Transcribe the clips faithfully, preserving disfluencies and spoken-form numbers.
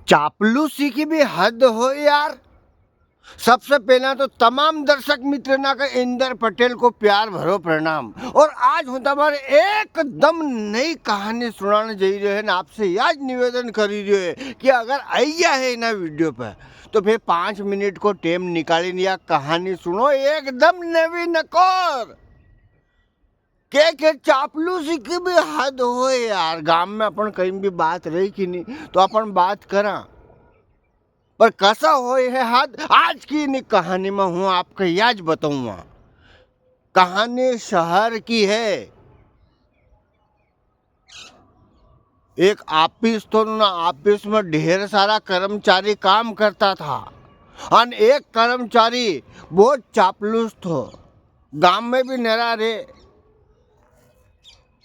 चापलूसी की भी हद हो यार। सबसे पहला तो तमाम दर्शक मित्र ना के इंदर पटेल को प्यार भरो प्रणाम। और आज हूँ तमारे एकदम नई कहानी सुनाने जई रह्यो है ना, आपसे याज निवेदन करी रह्यो है कि अगर आई गया है इना video पे, तो फिर पाँच मिनट को टेम निकाली ने या कहानी सुनो, एकदम नवी नकोर। के, के चापलूसी की भी हद होए यार। गाम में अपन कई भी बात रही कि नी, तो अपन बात करा, पर कसा होए है हद, आज की इनी कहानी में हूँ आपके याज बताऊंगा। कहानी शहर की है। एक office थो ना, office में ढेर सारा कर्मचारी काम करता था। अन एक कर्मचारी बहुत चापलूस थो। गाम में भी नरा रे,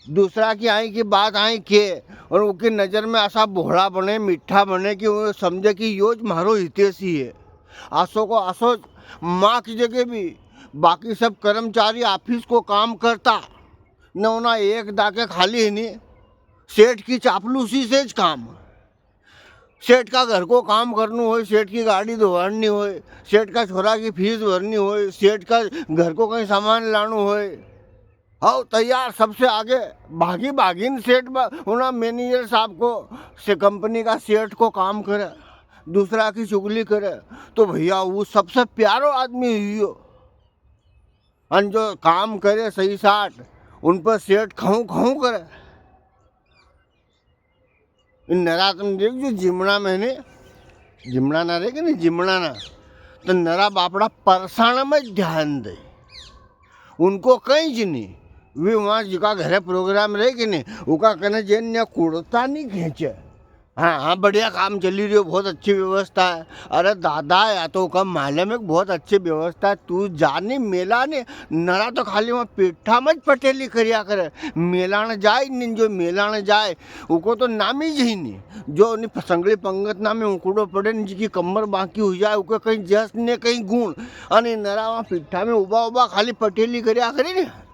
दूसरा की आई की बात आई के, और उकी नजर में असा भोला बने, मीठा बने कि वो समझे कि यो ज म्हारो हितैषी है। असो को असो ज माँ की जगह भी बाकी सब कर्मचारी office को काम करता, न उना एक दाके खाली है नी, सेठ की चापलूसी से ज काम। सेठ का घर को काम करनो होय, सेठ की गाड़ी धोवाड़नी होय, सेठ का छोरा की फीस भरनी होय, सेठ का घर को कई सामान लानो होय, हाव तैयार, सबसे आगे भागी भागीन सेठ बा-, उना manager साहब को, से company का सेठ को काम करे, दूसरा की चुगली करे, तो भैया वो सबसे प्यारो आदमी हुयो। अन जो काम करे सही साठ, उन पर सेठ खाऊं खाऊं करे। इन नरा तम देख जो जिमणा में ने, जिमणा ना रे के नी, जिमणा ना, तो नरा बापड़ा परसाण में ध्यान दे, उनको कई ज नी। वे वहाँ जिका घरे program रहे कि नी, उका कने जेन ने कुड़ता नी खेंचे। हाँ, हाँ, बढ़िया काम चली रह्यो, बहुत अच्छी व्यवस्था है। अरे दादा, या तो उका मालम है कि बहुत अच्छी व्यवस्था है। तू जा नी मेला ने, नरा तो खाली वहाँ पीठा में ज पटेली करिया करे। मेलाण जाए नी, जो मेलाण जाए, उको तो नाम ही ज नी। जो उनी संगली पंगत ना में उकड़ो पड़े ने, जिकी कमर बांकी हुई जाए, उके कई जस ने कई गुण। अने नरा वहाँ पीठा में उबा उबा खाली पटेली करिया करे ने।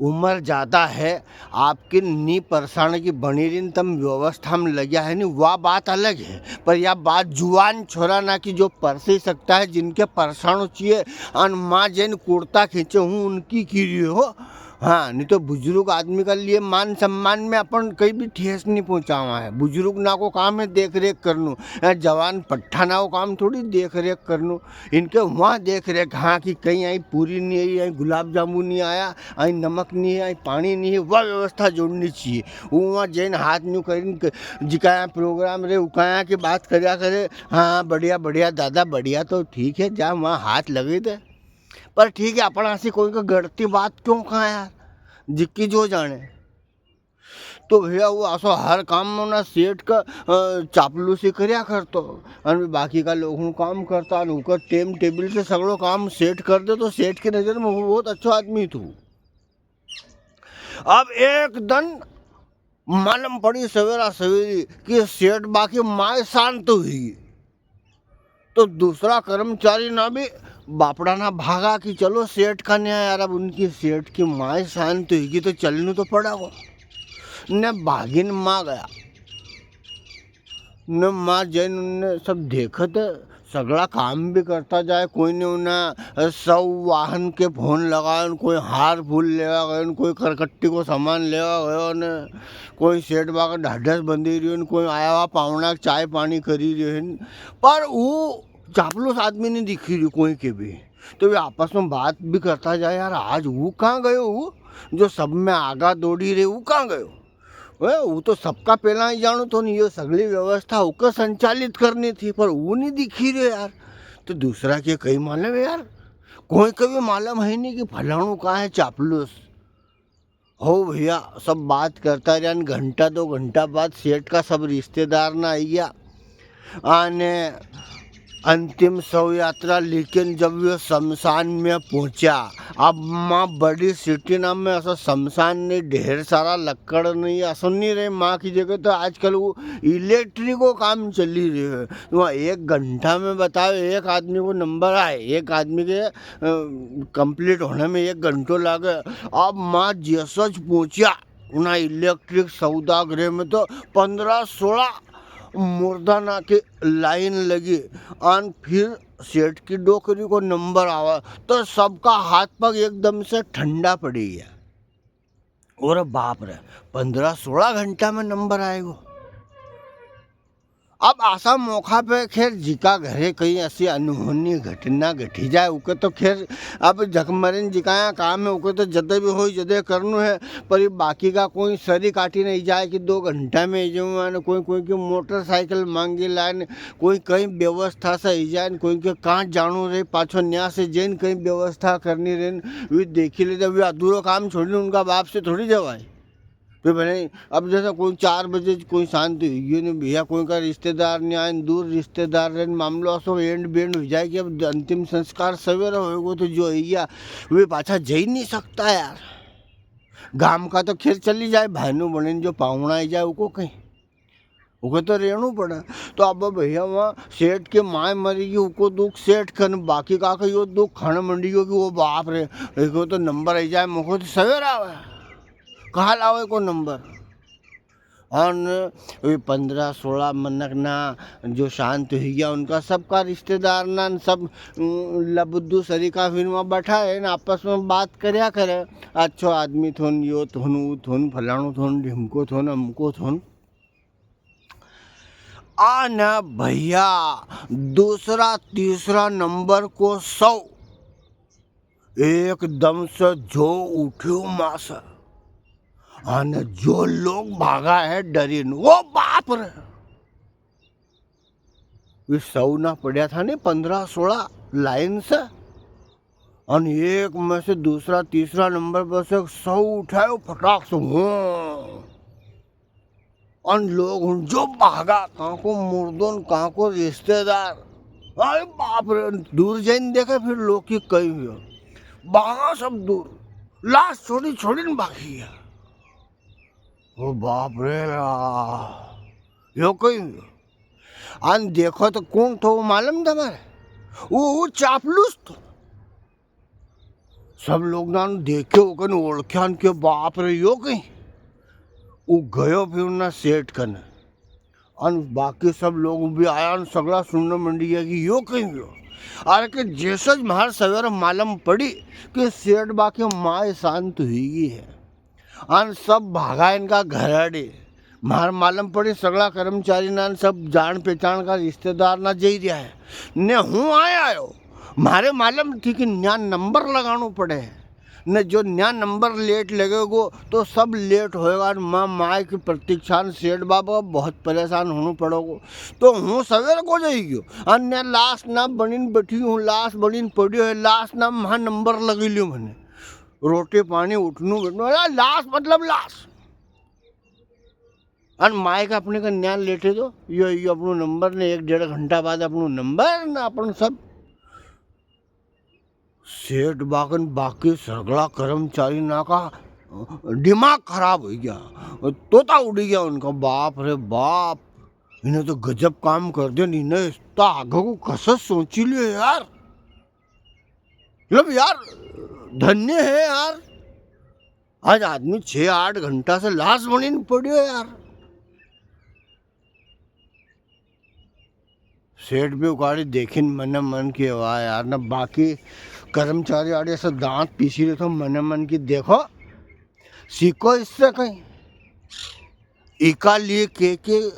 उम्र ज्यादा है, आपकी नी परसाण की बनी री, तम व्यवस्था में लग्या है नी, वा बात अलग है। पर या बात जुवान छोरा ना की जो परसी सकता है, जिनके परसाणो चाहिए, अन माँ जैन कुर्ता खींचे हूँ, उनकी की रही हो। हाँ, नी तो बुजुर्ग आदमी का लिए मान सम्मान में अपन कई भी ठेस नी पहुँचावा है। बुजुर्ग ना को काम है देख रेख करनू, या जवान पट्ठा ना को काम थोड़ी देख रेख करनू। इनके वहाँ देख रेख, हाँ, कि कई आई पूरी नी आई, आई गुलाब जामुन नी आया, आई नमक नी है, आई पाणी नी है, वा व्यवस्था जोड़नी चाहिए। वो वहाँ जैन हाथ न्यू करीन क-, जिका यहाँ program रहे, उका यहाँ की बात करया करे, हाँ, बढ़िया, बढ़िया, दादा, बढ़िया, तो ठीक है, जा वहाँ हाथ लगे दे। पर ठीक है, अपना से कोई को गलती बात क्यों कहा यार, जिक्की जो जाने। तो भैया, वो असो हर काम में ना सेठ का, अ, चापलूसी करया करतो, अन बाकी का लोग हूँ काम करता, अन उका टेम टेबल से सगळो काम सेठ कर दे, तो सेठ की नजर में वो बहुत अच्छो आदमी थो। अब एक दन मालम पड़ी सवेरा सवेरी कि सेठ बा की माय शांत हुई। तो दूसरा कर्मचारी ना भी बापड़ा ना भागा कि चलो सेठ का न्या यार, अब उनकी सेठ की माय शांत हुई कि तो चलनू तो पड़ा को। ने भागिन माँ गया। ने माँ जैन उनने सब देखत, सगळा काम भी करता जाए, कोई ने उन्हें, अ, सौ वाहन के फोन लगायो, कोई हार फूल लेवा गयो, कोई करकट्टी को सामान लेवा गयो ने, कोई सेठ बा का ढाढस बंधी रह्यो ने, कोई आया हुआ पावणा चाय पाणी करी रह्यो है। पर वो चापलूस आदमी नी दिखी रह्यो कोई के भी। तो वे आपस में बात भी करता जाए, "यार, आज वो कहाँ गयो, वो जो सब में आगा दौड़ी रहे, वो कहाँ गयो?" वे, वो तो सबका पहला ही जानो तो नी, ये सगली व्यवस्था उके संचालित करनी थी, पर वो नी दिखी रह्यो यार। तो दूसरा के कई मालम है यार, कोई के भी मालम है नी कि फलाणो कहाँ है चापलूस। हो भैया, सब बात करता रहा, घंटा दो घंटा बाद सेठ का सब रिश्तेदार ना आई गया। अने अंतिम शव यात्रा लेकिन जब वे शमशान में पहुंचा, अब माँ बड़ी सिटी ना में ऐसा शमशान नी, ढेर सारा लकड़ नी, ऐसा नी रहे। माँ की जगह तो आजकल वो इलेक्ट्रिक को काम चली रह्यो है। तो वहाँ एक घंटा में बताओ, एक आदमी को नंबर आए, एक आदमी के, अ, complete होने में एक घंटो लागे। अब माँ जैसा ज पहुंचा, उना इलेक्ट्रिक सौदागृह में तो पन्द्रह सोळा मुर्दा ना की लाइन लगी, अन फिर सेठ की डोकरी को नंबर आवा, तो सबका हाथ पग एकदम से ठंडा पड़ी गया। और बाप रे, पन्द्रह सोलह घंटा में नंबर आएगो। अब असा मौका पे खैर जिका घरे कई असी अनहोनी घटना घटी जाए, उके तो खैर अब जख मरे न जिका यहाँ काम है, उके तो जदे भी होई, जदे करनु है। पर ये बाकी का कोई सरी काटी नहीं जाए कि दो घंटा में जो माने कोई, कोई की मोटरसाइकिल मांगी लाए न, कोई कई व्यवस्था से ही जाए न, कोई के कहाँ जाणू रहे, पाछो न्या से जैन कई व्यवस्था करनी रहे न, वे देखी लेते, वे अधूरो काम छोड़ी न उनका बाप से थोड़ी जवाए। फिर भले अब जैसा कोई चार बजे कोई शांति हुई गई ने भैया, कोई का रिश्तेदार नहीं आए, दूर रिश्तेदार रहे, मामलो असो एंड बेंड हो जाए कि अब अंतिम संस्कार सवेरे होएगो, तो जो है या वे पाछा जई नहीं सकता यार। गाम का तो खैर चली जाए, भाईनु बने जो पाहुणा आई जाए, उको कहीं, उको तो रेणु पड़े। तो अब भैया वहाँ सेठ के माय मरी गई, उको दुख सेठ खन, बाकी का के यो दुख खन मंडी गयो कि वो बाप रे, इको तो नंबर आई जाए, मुखो तो सवेरा आवे, काल आवे को नंबर। अन वे पन्द्रह सोलह मनक ना जो शांत हुई गया, उनका सबका रिश्तेदार ना सब, उम, लबुद्दू सरीका फिर वहाँ बैठा है ना, आपस में बात करया करे, अच्छो आदमी थोन, यो थोन, वो थोन, फलाणो थोन, ढिमको थोन, अमको थोन। आ ना भैया, दूसरा तीसरा नंबर को सौ एकदम से जो उठ्यो मास, अने जो लोग भागा है डरीन, वो बाप रे। वे सौ ना पड़या था ने, पन्द्रह सोलह लाइन से, अन एक में से दूसरा तीसरा नंबर पर से सौ उठायो फटाक से, हूँ। अन लोग हुन जो भागा, कां को मुर्दो न कां को रिश्तेदार। अरे बाप रे, दूर जाइन देखे फिर लोग की कई हुयो। भागा सब दूर, लाश छोड़ी छोड़ी न भागी है। ओ बाप रे, आ, यो कई हुयो। अन देखो तो कुण थो वो मालूम तमारे? वो, वो चापलूस थो। सब लोग ना देख्यो, ओकने ओळख्या न के, "बाप रे, यो कई?" वो गयो फिर उना सेठ कने। अन बाकी सब लोग भी आया न सगळा सुनने मंडी गया कि यो कई हुयो। अरे के जैसे ज म्हार सवेरे मालूम पड़ी कि सेठ बा की माय शांत हुई गई है। अन सब भागा इनका घर आड़े। म्हार मालूम पड़ी सगळा कर्मचारी ना सब जाण पहचाण का रिश्तेदार ना जई रिया है। ने हूँ आय आयो। म्हारे मालूम थी कि न्या नंबर लगाणो पड़े। ने जो न्या नंबर लेट लगेगो तो सब लेट होएगा। अन माँ माय की प्रतीक्षा न सेठ बाबा बहुत परेशान होणो पड़ेगो। तो हूँ सवेर को जई गयो। अन न्या लाश ना बनीन बैठी हूँ, लाश बनीन पड़्यो है, लाश ना म्हा नंबर लगी लियो मने। रोटी पानी उठनू बैठनू, अरे लाश मतलब लाश। अन माय का अपने का न्यान लेटे दो, यो, यो अपनो नंबर ने एक डेढ़ घंटा बाद अपनो नंबर ने अपन सब। सेठ बा कन बाकी सगळा कर्मचारी ना का दिमाग खराब हुई गया, तोता उड़ी गया उनका। बाप रे बाप, इन्हें तो गजब काम कर दिया, इन्हें इतना आगे को कसर सोची लियो यार। मतलब यार, धन्य है यार। आज आदमी छह आठ घंटा से लाश बनीन पड़्यो है यार। सेठ भी उकाड़ी देखीन मने मन के, "वाह यार।" ना बाकी कर्मचारी आड़े ऐसा दांत पीसी रहे तो मने मन की, "देखो, सीखो इससे कई।" इका लिए के, के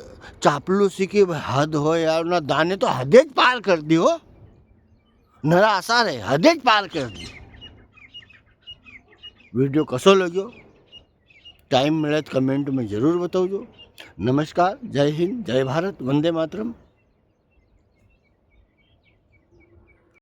चापलूसी की हद हो यार, ना दाने तो हदे ज पार कर दी हो। नरा आसार है, हदे ज पार कर दी। वीडियो कसो लग्यो? टाइम मिले तो कमेंट में जरूर बताओ जो। नमस्कार, जय हिंद, जय भारत, वंदे मातरम।